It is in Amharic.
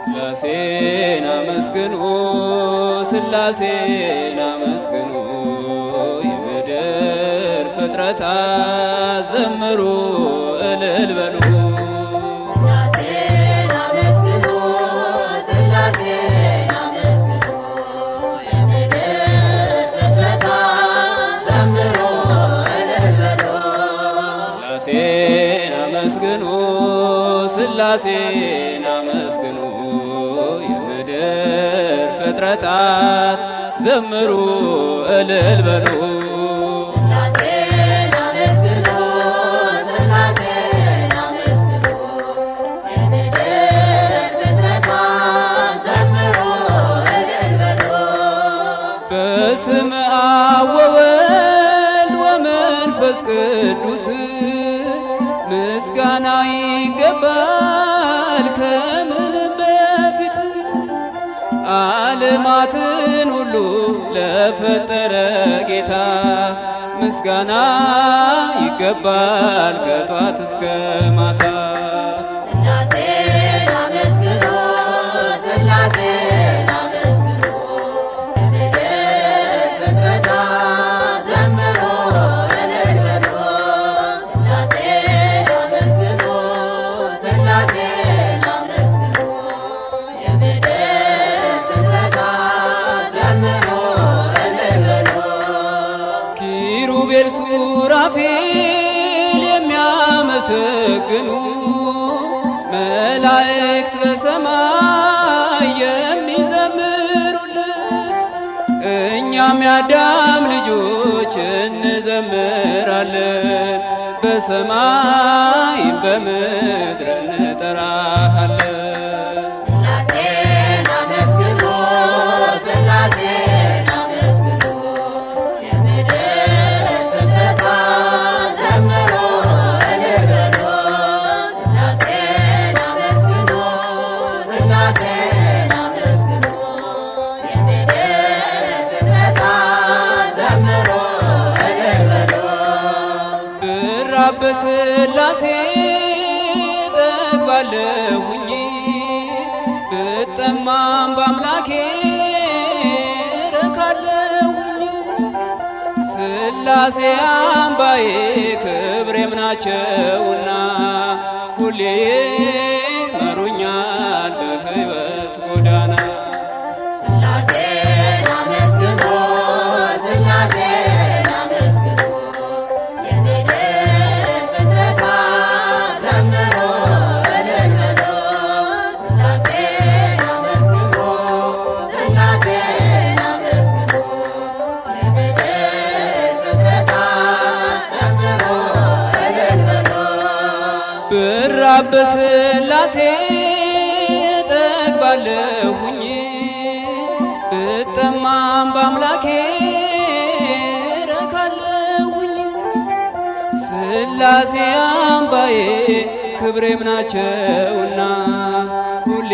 ስላሴን አመስግኑ፣ ስላሴን አመስግኑ፣ የምድር ፍጥረታት ዘምሩ እልል በሉ። ስላሴን አመስግኑ፣ ስላሴን አመስግኑ፣ የምድር ፍጥረታት ዘምሩ እልል በሉ። ስላሴን አመስግኑ፣ ስላሴን አመስግኑ፣ የምድር ፍጥረታት ዘምሩ እልል በሉ። ስላሴን አመስግኑ፣ ስላሴን አመስግኑ፣ የምድር ፍጥረታት ዘምሩ እልል በሉ። በስመ አብ ወወልድ ወመንፈስ ቅዱስ ምስጋና ይገባል ከምንም በፊት፣ ዓለማትን ሁሉ ለፈጠረ ጌታ ምስጋና ይገባል ከጧት እስከ ማታ። ስላሴን አመስግኑ፣ ስላሴን አመስግኑ፣ የምድር ፍጥረታት ዘምሩ እልል በሉ። ስላሴን አመስግኑ፣ ስላሴን አመስግኑ፣ የምድር ፍጥረታት ዘምሩ እልል በሉ። ኪሩቤል ሱራፌል የሚያመሰግኑ፣ መላእክት በሰማይ የሚዘምሩልን፣ እኛም የአዳም ልጆች እንዘምራለን፣ በሰማይ በምድር እንጠራሃለን። ስላሴን አመስግኑ፣ ስላሴን አመስግኑ፣ የምድር ፍጥረታት ዘምሩ እልል በሉ። ስላሴን አመስግኑ፣ ስላሴን አመስግኑ፣ የምድር ፍጥረታት ዘምሩ እልል በሉ። ብራብ በስላሴ ጠግባለሁኝ፣ ብጠማም በአምላኬ ረካለሁኝ። ስላሴ አምባዬ ክብሬም ናቸውና ሁሌ መሩኛል በሕይወት ጎዳና። ስላሴን አመስግኑ፣ ስላሴን አመስግኑ፣ የምድር ፍጥረታት ዘምሩ እልል በሉ። ስላሴን አመስግኑ፣ ስላሴን አመስግኑ፣ የምድር ፍጥረታት ዘምሩ እልል በሉ። ብራብ በስላሴ ጠግባለሁኝ፣ ብጠማም በአምላኬ ረካለሁኝ። ስላሴ አምባዬ ክብሬም ናቸውና ሁሌ